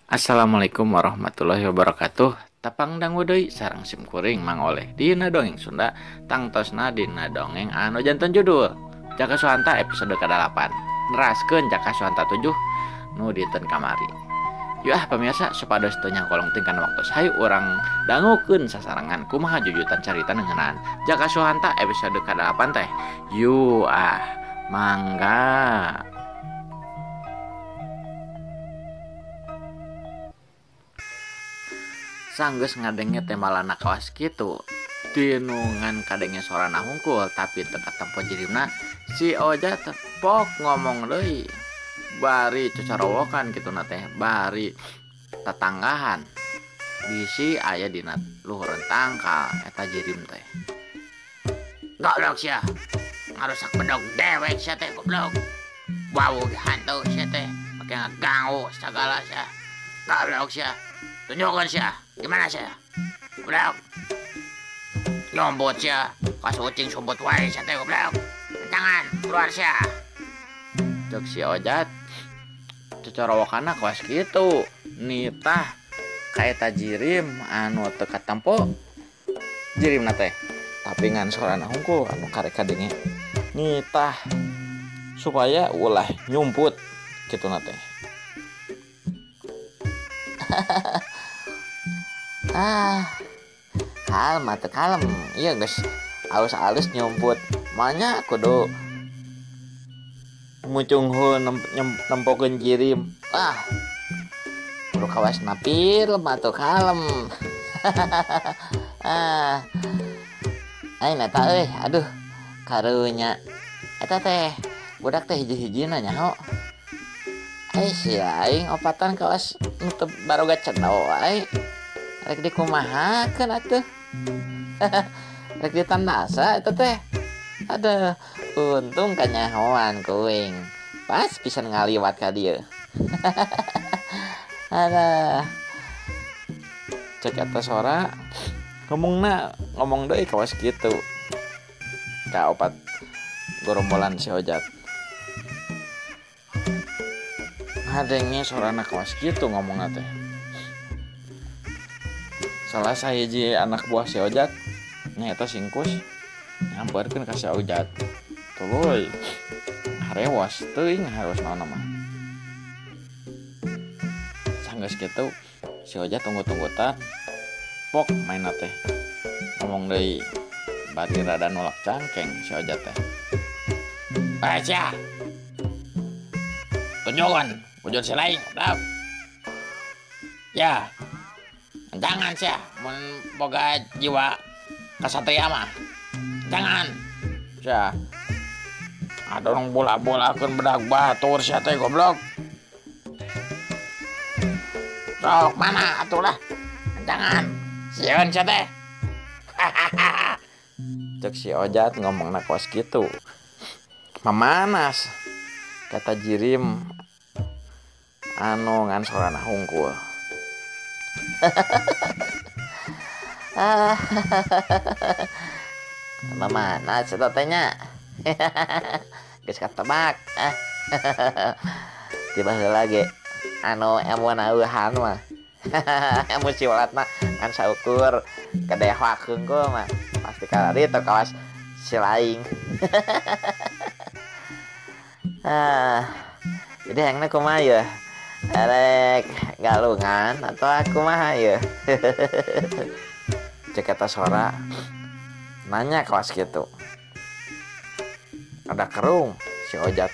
Assalamualaikum warahmatullahi wabarakatuh. Tapang dangu deui sareng sim kuring Mang Oleh dina dongeng Sunda tangtosna dina dongeng anu janten judul Jaka Suhanta episode ke-8. Neraskeun Jaka Suhanta 7 nu dinten kamari. Yuk ah pemirsa supados teu nyangkolong tingkan waktu hayu urang dangukeun sasarengan kumaha jujutan carita ngeunaan Jaka Suhanta episode ke-8 teh. Yuk ah mangga. Sanggeus ngadenge teh malana kawas kitu tinungan kadenge sorana hungkul tapi teu katempo jirimna si Oja tepok ngomong deui bari cocorowokan kituna teh bari tetanggahan bisi aya dina luhureun tangkal eta jirim teh. Goblok sia ngarusak bedog dewek sia teh goblok wau hantu sia teh make ngaganggu sagala sia goblok sia tunjukkan sia gimana sia goblok nyombot sia kas ucing sumbut wae sia teh goblok jangan keluar sia cek si Ojat cocorowokanna kawas kitu nitah ka eta jirim anu teu katempo jirimna teh tapi ngan sorana hungkul anu karek kadenge nitah supaya ulah nyumput kituna teh. Ah, kalem atuh kalem. Iya guys, alus-alus nyumput. Manya kudu mucunghul nempokeun jirim. Ah, kudu kawas napil atuh kalem. Ah, aing eta euy, aduh, karunya. Eta teh budak teh hiji-hijina nyaho. Eh si aing opatan kawas nu teu baroga cendo wae. Rek dikumahakeun atuh. Rek ditandasa eta teh. Aduh, untung kanyahoan kuing. Pas pisan ngaliwat ka dieu. Aduh. Cek eta sora ngomongna ngomong deui kawas kitu. Ka opat gorombolan si Ojat. Ngadenge sorana kawas kitu ngomongna teh. Salah sahiji anak buah si Ojat nyaeta singkus nyamperkeun ka si Ojat. Tuluy harewas teuing harewas naon mah. Sanggeus kitu si Ojat tunggu-tunggutan pok maenna teh. Ngomong deui bari rada nolak cangkeng si Ojat teh. "Bae sia. Tunjukkeun wujud si lain, goblok. Ya. Jangan sia, mun boga jiwa kasatria mah. Jangan. Sia. Adorong bola-bolakeun bedak batur sia teh goblok. Sok mana atuh lah. Jangan. Sieun sia teh." Cek si Ojat ngomongna kawas kitu. Mamanas kata jirim anu ngan sorana hungkul. Mamanas eta teh nya. Geus katebak. Tiba heula ge anu emuna eueuhan mah. Emu siwalatna ngan saukur kadehwak hungkul mah pasti kalari teu kawas si laing. Ah, jadi hayangna kumaha yeuh? Erek galungan atau kumaha yeuh? Cek eta sora nanya kawas kitu. Ada kerung si Ojat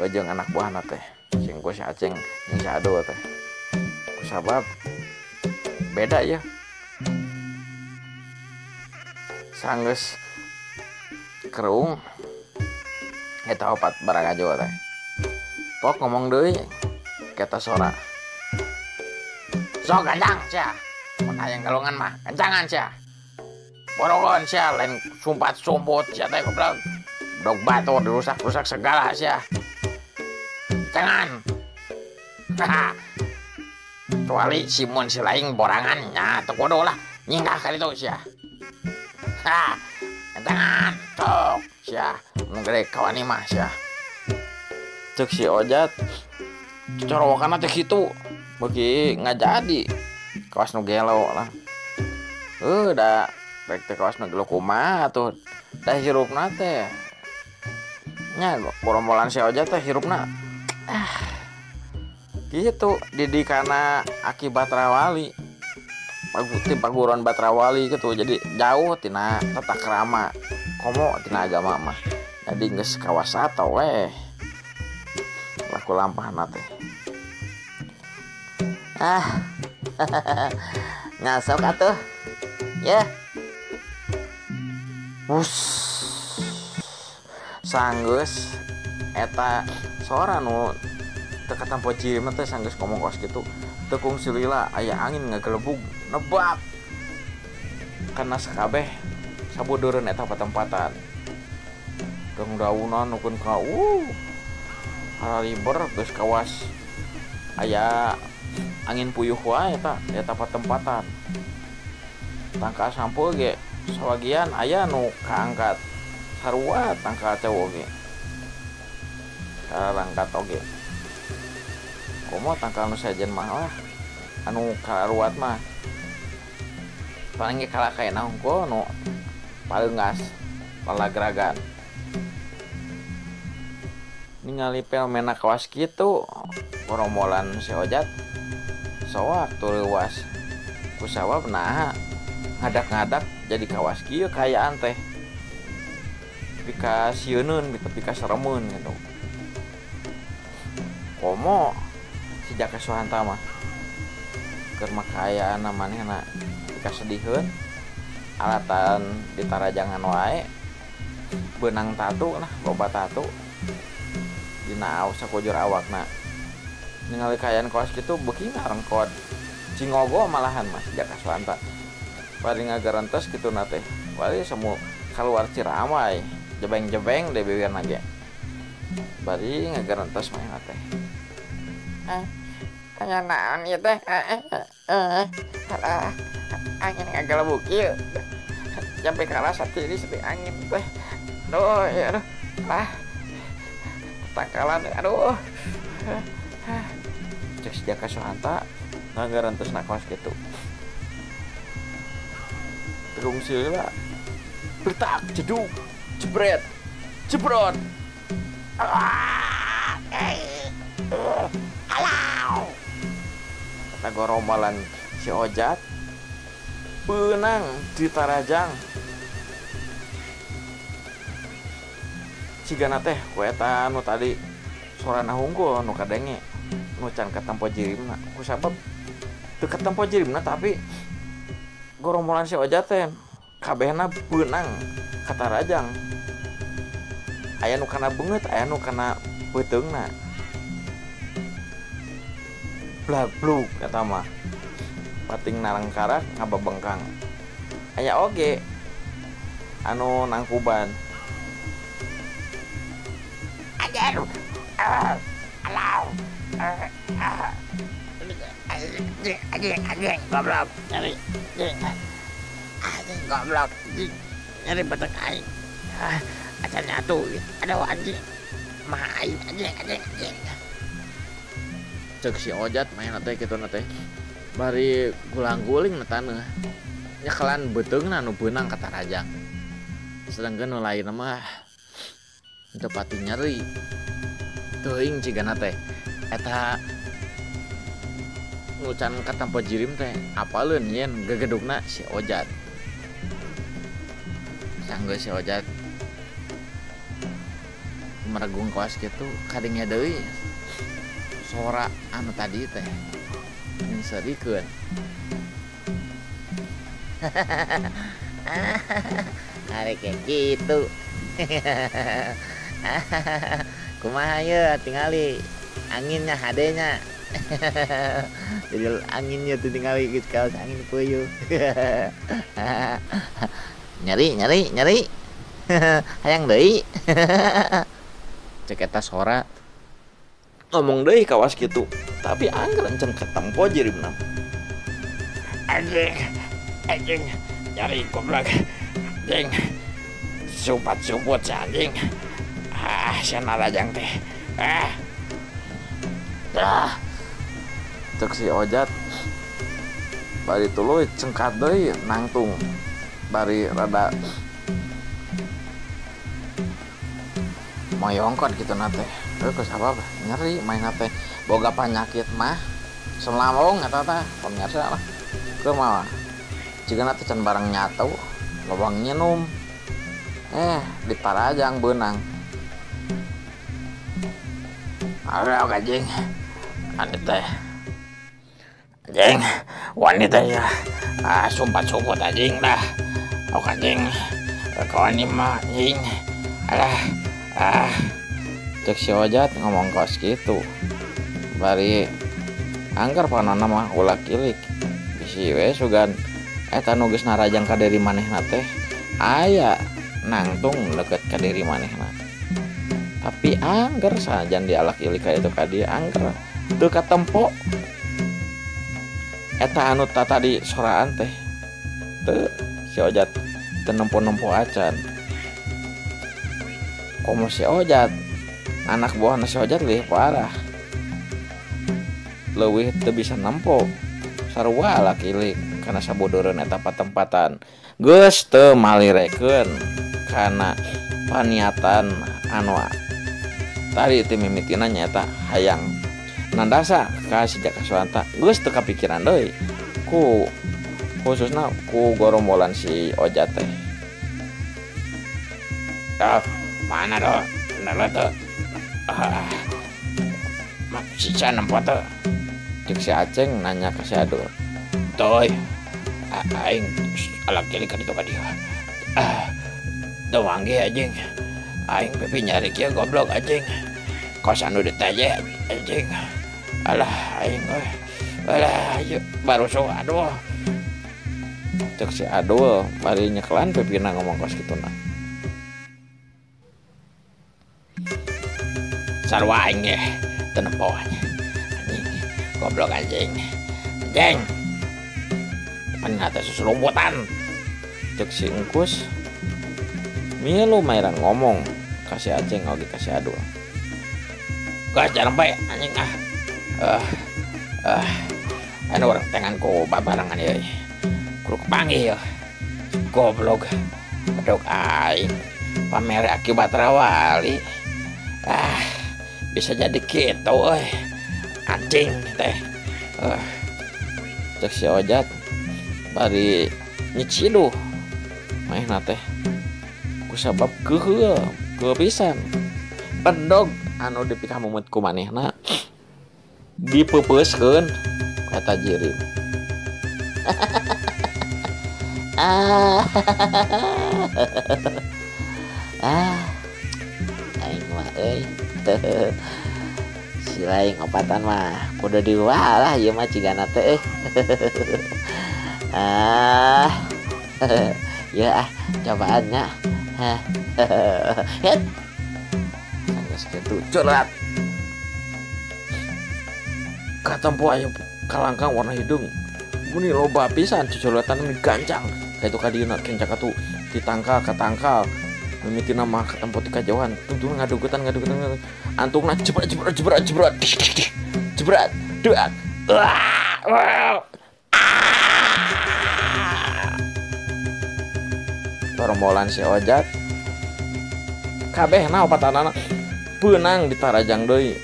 jeung anak buahna teh. Singku si Aceng jeung si Ado teh. Kusabab beda ya. Sanggeus kerung eta opat baragajo teh. Pok ngomong deui kata sora. Sok gancang sia. Mun hayang galungan mah gancangan sia. Borogon sia lain sumpat-sumput sia teh goblok. Bedog batu dirusak-rusak segala sia. Jangan. Kecuali si mun si laing borangan nya teu kudu lah nyingkah ka ditu sia. Ha, gancangan sok sia. Mun gede kawani mah sia. Cek si Ojat cocorowokanna teh kitu. Beuki ngajadi kawas nu gelo lah. Da rek teh kawas nu gelo kumaha atuh. Da hirupna teh nya gorombolan si Ojat teh hirupna gitu didikana aki Batrawali. Paguti paguruan Batrawali gitu. Jadi jauh tina tata krama komo tina agama mah. Jadi geus kawasato we laku lampahna teh. Ngasok atuh. Ya. Bus. Sanggeus eta sora nu teu katampo jirim teh sanggeus ngomong kos kitu. Teu kungsi lila aya angin ngagelebug nebak kana sakabeh sabudeureun eta patempatan. Dong daunan nukeun ka harariber geus kawas aya angin puyuh wae eta eta patempatan. Tangkal sampeu ge sawagian aya nu kaangkat sarua tangkal cowok ge. Karangkat oge. Komo tangkal nu sejen mah lah anu karuat mah. Paling ge kalakaena hungkul nu paleungas lalagragan. Ningali fenomena kawas kitu gorombolan si Ojat soak tuluwas kusawab naha ngadak-ngadak jadi kawas kieu kaayaan teh pika sieuneun gitu pika seremeun gitu. Komo si Jaka Suhanta mah keur mah kaayaan manehna pika sediheun alatan ditarajangan wae beunang tatu lah loba tatu dina sakujur awakna. Ningali kaayaan kawas kitu beuki ngarengkot cingogo malahan mah si Jaka Suhanta. Bari ngagarantos kitu na teh bari semu kaluar ciramai jebeng-jebeng de bibirna ge. Bari ngagarantos manehna teh. Aya naon ieu teh? Angin ngagelebug ieu. Sampai karasa tiris di angin teh. Duh, ya aduh. Ah. Tangkalan aduh. Cek si Jaka Suhanta ngagarantos na kawas kitu. Tegung sila bertak jeduk jebret jebrot. Alau kata gorombolan si Ojat beunang ditarajang cigana teh ku eta nu tadi sorana hungkul nu kadenge nu can katempo jirimna kusabab teu katempo jirimna tapi gorombolan si Ojat teh kabehna beunang katarajang. Aya nu kana beungeut, aya nu kana beuteungna. Blag-blug eta mah. Pating narangkarak ngababengkang. Aya oge anu nangkuban. Anjir. Alau. Anjing, anjing, anjing, goblok. Nyeri, anjing. Anjing goblok, anjing. Nyeri betek aing. Acan nyatu. Aduh anjing. Mah aing, anjing, anjing, anjing. Cek si Ojat main teh kitu na teh. Bari gulang-guling na taneuh. Nyekelan beuteungna nu beunang katarajang. Sedangkan nu lain mah teu pati nyeri. Teuing cigana teh eta nu can katampo jirim teh apaleun yen gegedugna si Ojat. Sanggeus si Ojat meregung kawas kitu kadenge deui sora anu tadi teh nyeurikeun. Ari kayak gitu. Kumaha ye tingali anginnya hadenya. Jadi anginnya tuh tingali geus kaos angin puyuh. Nyeri nyeri nyeri. Hayang deui. Cek eta sora ngomong deui kawas kitu, tapi angger encan katempo jirimna. Anjing, anjing, nyeri goblok. Anjing. Supat-suput si anjing. Ah, sia narajang teh. Ah. Ah. Cek si Ojat bari tuluy cengkat deui nangtung bari rada moyongkot gitu na teh. Ku sabab nyeri main teh boga penyakit mah selambung eta teh pemirsa lah. Kumaha jigana teh can barang nyatu lobang nginum ditarajang beunang. Aduh anjing anu teh anjing wanita ya sumpah-sumpah anjing dah. Oh anjing kawan mah anjing alah Cek si Ojat ngomong kos gitu bari angker panonna mah ulah kilik bisi we sugan eta nu geus narajang ka diri manehna teh aya nangtung deket ka diri manehna tapi angger sajan dialak ilik ka itu ka dieu angger teu katempo eta anu tadi soraan teh teu si Ojat teu nempo-nempo acan. Komo si Ojat anak buahna si Ojat leuwih parah leuwih teu bisa nempo sarua alak ilik kana sabodoreun eta patempatan geus teu malirekeun kana paniatan anu tadi teh mimitina nyaeta hayang nandasa ka si Jaka Suwanta geus teu kapikiran deui ku khususna ku gorombolan si Ojat teh. Mana doh bener tuh si nempo tuh. Cek si Aceng nanya ke si Adul. Toy aing alak jadi ka ditu ka dieu. Teu manggih anjing aing pipi nyari kieu goblok anjing kos anu ditaje anjing alah aing euy alah barusuh aduh. Cek si Adul bari nyekelan pipina ngomong kos kituna. Sarua aing ge teu nempo anjing goblok anjing anjing mana teh susulumputan. Cek si Engkus milu mairan ngomong ka si Aceng oge ka si Adul. Geus jalan bae anjing anu urang tengan ku babarengan ieu kudu kepanggih ieu goblok bedog aing pamer akibat rawali bisa jadi kitu euy anjing teh. Cek si Ojat bari nyiciduh manehna teh ku sabab keuheul keuheul pisan pedog anu dipikamumeut ku manehna dipeupeuskeun ku eta jirim. Aing mah euy si lain opatan mah kudu diwalah ieu mah cigana teh. Ya cobaannya. Het. Geus kitu curhat. Katempo aya kalangkang warna hidung. Muni loba pisan cuculatan meni gancang. Kaitu ka dieuna kencak atuh ditangkal katangkal. Mimitina mah katempo ti kajauhan tungtung ngadugutan antungna jebret jebret jebret jebret jebret duak. Torombolan si Ojat kabehna opatanana beunang ditarajang deui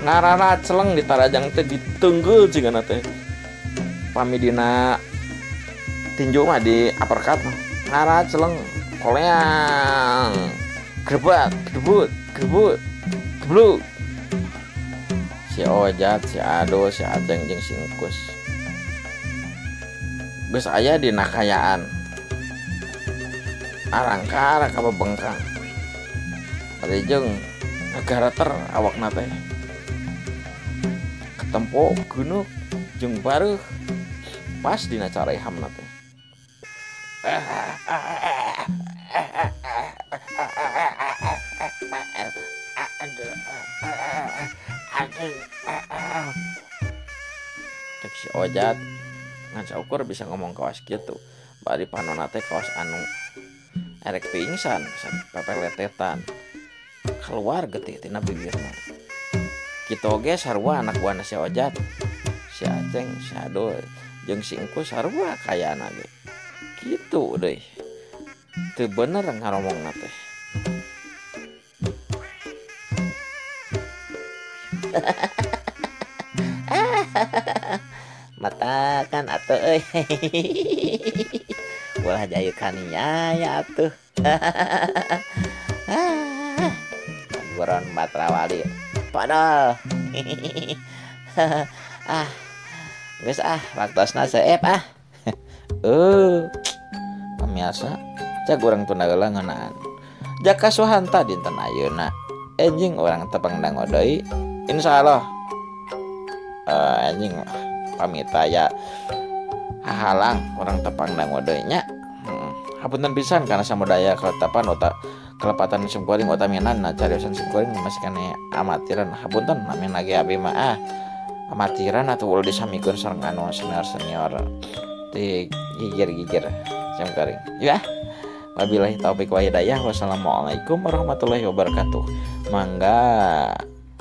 ngararat celeng ditarajang teh ditenggel cigana teh pami dina tinju mah di uppercut ngarat celeng koleang grebet grebut grebut gebluk. Si Ojat si Ado si Aceng jeung si Engkus geus aya dina kayaan arangkara ka bebengkang bari jeung ngagarater awakna teh katempo geuneuh jeung bareuh pas dina carehamna teh. Cek si Ojat ngan saukur bisa ngomong kawas kitu bari panonna teh kawas anu erek pingsan pepeletetan keluar getih tina bibirna. Kitu oge sarua anak buahna si Ojat, si Aceng, si Ado jeung si Engkus sarua kayana ge. Kitu deui. Teu bener ngaromongna teh. Matakan atuh euy. Ulah jayu kaniaya atuh. Buron Batra Wali. Padahal. Ah. Geus ah, waktosna seep ah. Pamiarsa, cag urang tunda heula ngeunaan. Jaka Suhanta dinten ayeuna. Enjing urang tepang dango deui. Insyaallah. Anjing pamit aya hahalang urang tepang dango deui nya. Hapunten pisan kana samudaya keletapan otak kelepatan simkuring utaminan nah cariosan simkuring masih kene amatiran. Hapunten namina ge abi mah ah amatiran atuh ulah disamikeun sareng anu senior-senior di gigir-gigir simkuring. Ya. Wabillahi taufik wa hidayah. Wassalamualaikum warahmatullahi wabarakatuh. Mangga.